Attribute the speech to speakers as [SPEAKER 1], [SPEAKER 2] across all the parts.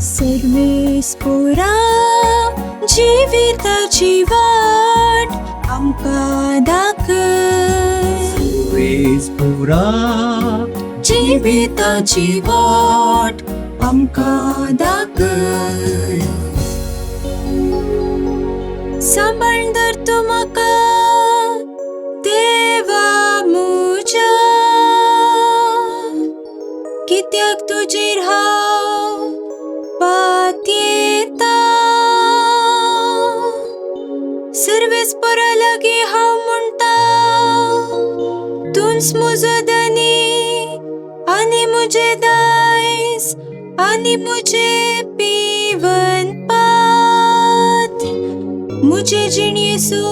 [SPEAKER 1] सर्वेस्पोरा जिविताची वाट आमकां दाखय।
[SPEAKER 2] सर्वेस्पोरा
[SPEAKER 1] जिविताची वाट आमकां दाखय। सांबाळ धर तूं म्हाका देवा म्हज्या, कित्याक तुजेर हांव पातयेता। सर्वेस्पोरा लागीं हांव म्हणटा, तूंच म्हजो धनी आनी म्हजें दायज आनी म्हजें पिवन पात्र। म्हजे जिणेचो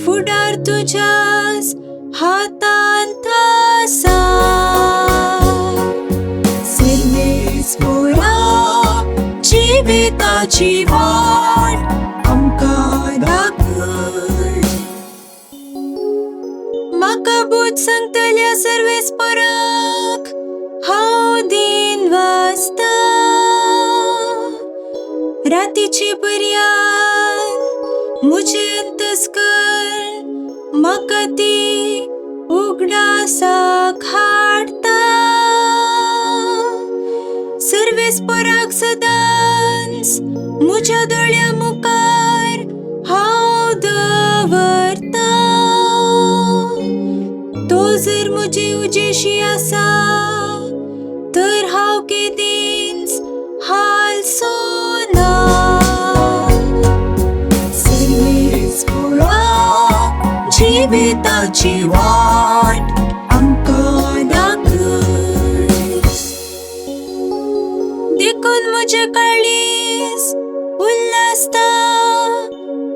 [SPEAKER 1] फुडार तुज्याच हातांत आसा। सर्वेस्पोरा जिविताची वाट आमकां दाखय। म्हाका बूद सांगतल्या सर्वेस्पोराक हांव दिन वाचता। रातीचे पर्यान म्हजें अंतस्कर्ण म्हाका ती उगडासाक हाडटा। सर्वेस्पोराक सदांच म्हज्या दोळ्यां मुखार हांव दवरता। तो जर म्हजे उजेशी आसा तर हांव केदींच हालचो ना।
[SPEAKER 2] सर्वेस्पोरा जिविताची वाट आमकां दाखय।
[SPEAKER 1] देखून म्हजें काळीज उल्हासता,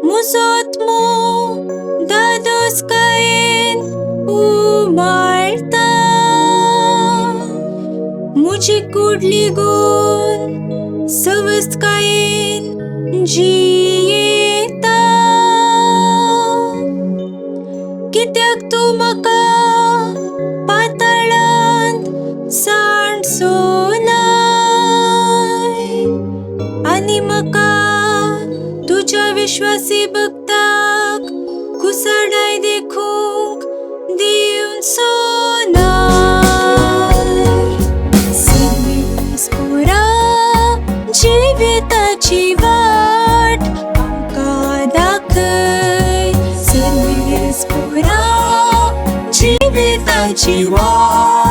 [SPEAKER 1] म्हजो आत्मो धादोसकायेन उमाळटा। म्हजी कूड लिगून सवस्तकायेन जियेता। कित्याक तूं म्हाका पाताळांत सांडचो नाय आनी म्हाका तुज्या विश्वासी भक्ताक कुसाडाय देखूंक दिवचो नाय। सर्वेस्पोरा जिविताची वाट आमकां दाखय।
[SPEAKER 2] सर्वेस्पोरा जिविताची वाट।